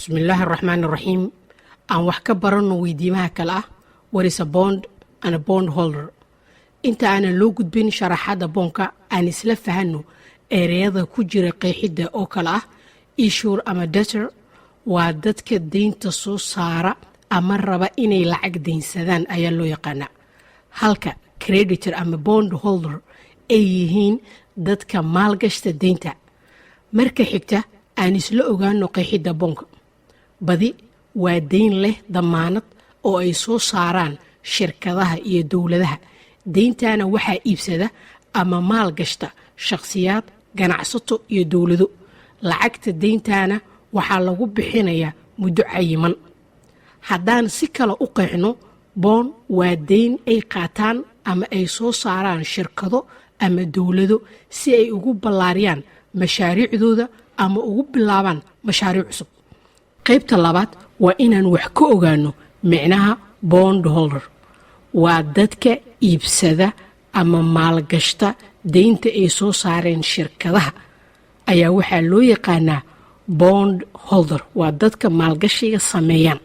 Bismillaahi araxmaan iraxiim. Aan wax ka baranno weydiimaha kale ah: What is a bond and a bond holder? Inta aanan loo gudbin sharaxaadda bondka, aan isla fahanno ereyada ku jira qeexidda oo kale ah: issuer ama debtor waa dadka deynta soo saara ama raba inay lacag deynsadaan ayaa loo yaqaanaa, halka creditor ama bond holder ay yihiin dadka maalgashta deynta. Marka xigta, aan isla ogaano qeexidda bondka. Badi waa deyn leh damaanad oo ay soo saaraan shirkadaha iyo dowladaha. Deyntana waxaa iibsada ama maalgashta shakhsiyaad, ganacsato iyo dowlado. Lacagta deyntana waxaa lagu bixinayaa muddo cayiman. Haddaan si kale u qeexno, bond waa deyn ay qaataan ama ay soo saaraan shirkado ama dowlado si ay ugu ballaariyaan mashaariicdooda ama ugu bilaabaan mashaariic cusub. Qaybta labaad waa inaan wax ka ogaano micnaha bond holder. Waa dadka iibsada ama maalgashta deynta ay soo saareen shirkadaha ayaa waxaa loo yaqaanaa bond holder. Waa dadka maalgashiga sameeyaan.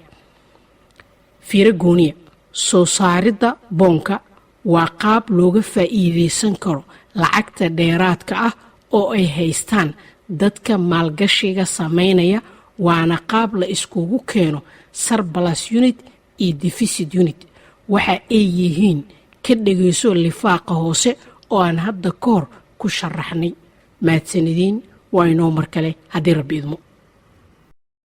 Fiiro gooniya: soo saaridda bondka waa qaab looga faa'iideysan karo lacagta dheeraadka ah oo ay haystaan dadka maalgashiga sameynaya, waana qaab la iskugu keeno surplus unit iyo deficit unit. Waxa ay yihiin ka dhegayso lifaaqa hoose oo aan hadda ka hor ku sharaxnay. Mahadsanidin. Waa inoo mar kale haddii Rabbi idmo.